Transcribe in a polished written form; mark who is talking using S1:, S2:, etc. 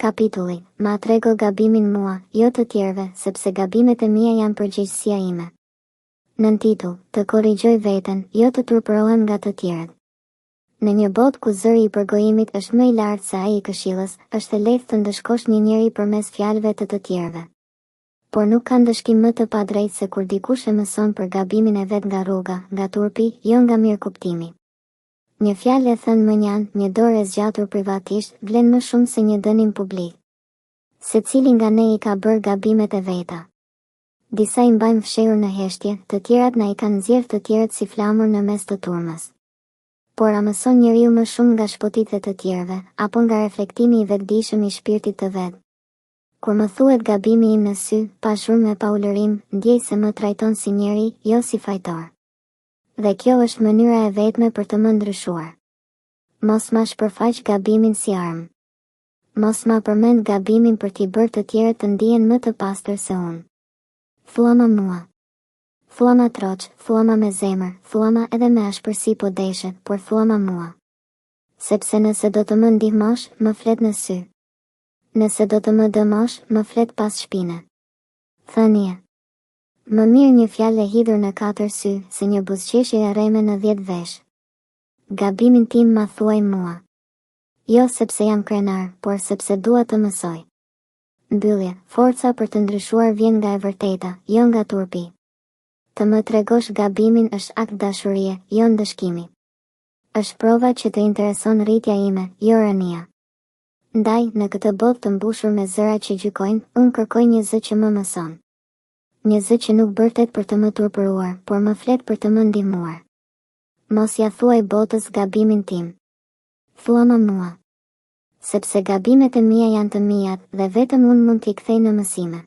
S1: Kapitulli, Ma trego gabimin mua, jo të tjerëve, sepse gabimet e mia janë përgjegjësia ime. Nëntitull, Të korrigjoj veten, jo të turpërohem nga të tjerët. Në një botë ku zëri i përgojimit është më i lartë se ai i këshillës, është e lehtë të ndëshkosh një njeri përmes fjalëve të të tjerëve. Por nuk ka ndëshkim më të padrejtë se kur dikush e mëson për gabimin e vet nga rruga, nga turpi, jo nga mirëkuptimi. Një fjalë e thënë mënjanë, një dorë e zgjatur privatisht, vlen më shumë se një dënim publik. Secili nga ne i ka bërë gabimet e veta. Disa i mbajmë fshehur në heshtje, të tjerat na i kanë nxjerrë të tjerët si flamur në mes të turmës. Por a mëson njeriu më shumë nga shpotitë e të tjerëve, apo nga reflektimi i vetëdijshëm i shpirtit të vet? Kur më thuhet gabimi im në sy, pa zhurmë e pa ulërimë, ndjej se më trajton si njeri, jo si fajtor. Dhe kjo është mënyra e vetme për të më ndryshuar. Mos ma shpërfaq gabimin si armë. Mos ma përmend gabimin për t'i bërë të tjerët të ndihen më të pastër se unë. Thuama mua. Thuama troç, thuama me zemër, thuama edhe me ashpërsi po deshe, por thuama mua. Sepse nëse do të më ndihmosh, më flet në sy. Nëse do të më dëmosh, më flet pas shpine. Thënie. Më mirë një fjalë e hidhur në katër sy, se një buzëqeshje e rreme në dhjetë veshë. Gabimin tim ma thuaj mua. Jo sepse jam krenar, por sepse dua të mësoj. Mbyllje, forca për të ndryshuar vjen nga e vërteta, jo nga turpi. Të më tregosh gabimin është akt dashurie, jo ndëshkimi. Është prova që të intereson rritja ime, jo rënia. Ndaj, në këtë botë të mbushur me zëra që gjykojnë, unë kërkoj një zë që më mëson. Një zë që nuk bërtet për të më turpëruar, por më flet për të më ndihmuar. Mos ia thuaj botës gabimin tim. Thuama mua. Sepse gabimet e mia janë të miat dhe vetëm unë mund t'i kthej në mësime.